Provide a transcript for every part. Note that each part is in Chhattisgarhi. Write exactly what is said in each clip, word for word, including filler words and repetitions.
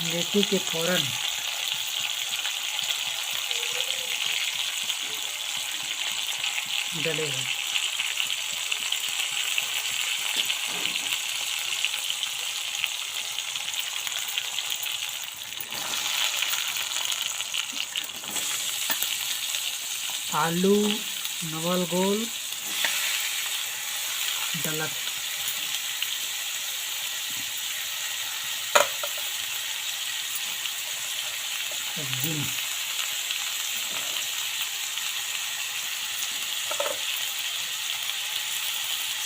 मेथी के फोरन डले हे। आलू, नवल गोल डलत। सब्जी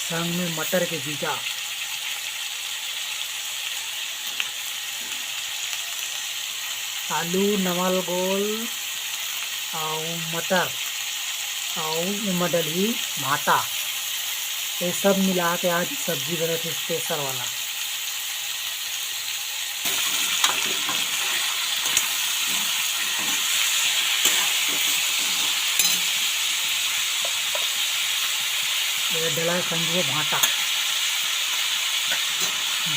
संग में मटर के बीजा, आलू, नवल गोल अउ मटर अउ एमा डलही भांटा। ये सब मिला के आज सब्जी बनत हे स्पेशल वाला। ये डला संग में भांटा,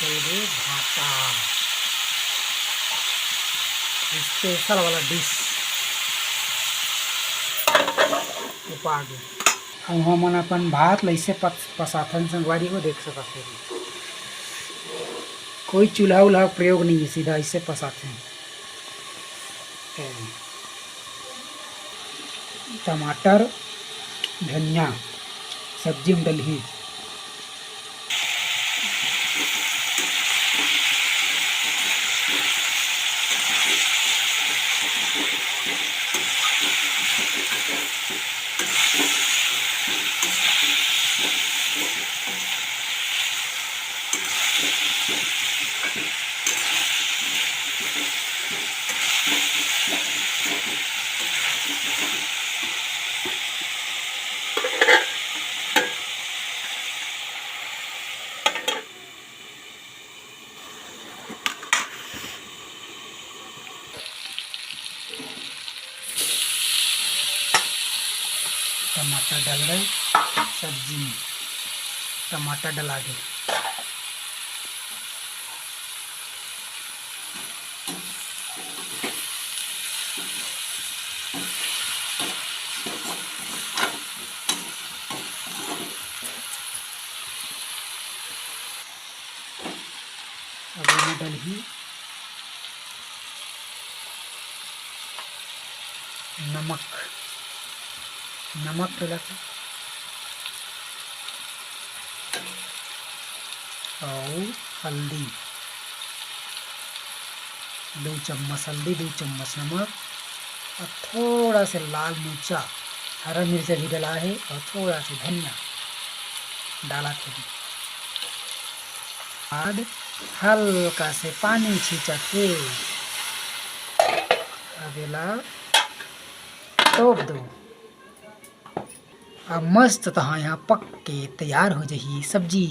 डलगे भांटा, स्पेशल वाला डिश। उपाड़ दे। अब हमन अपन भात ल अइसे पस-, पसाथन संगवारी हो, देख सकत हो। कोई चूल्हा उल्हा प्रयोग नहीं है, सीधा अइसे पसाथन। टमाटर, धनिया सब्जी में डलही। टमाटर डल रहे सब्जी में, टमाटर डला दे। अब एमा डलही नमक, नमक डलत हे अउ हल्दी, दू चम्मच हल्दी, दू चम्मच नमक अउ थोड़ा से लाल मिर्चा, हरा मिर्चा भी डला हे अउ थोड़ा से धनिया डालत हे। बाद हल्का से पानी छींचत हे। अब एला तोप दो। अब मस्त तहाँ यहाँ पक के तैयार हो जाही सब्जी।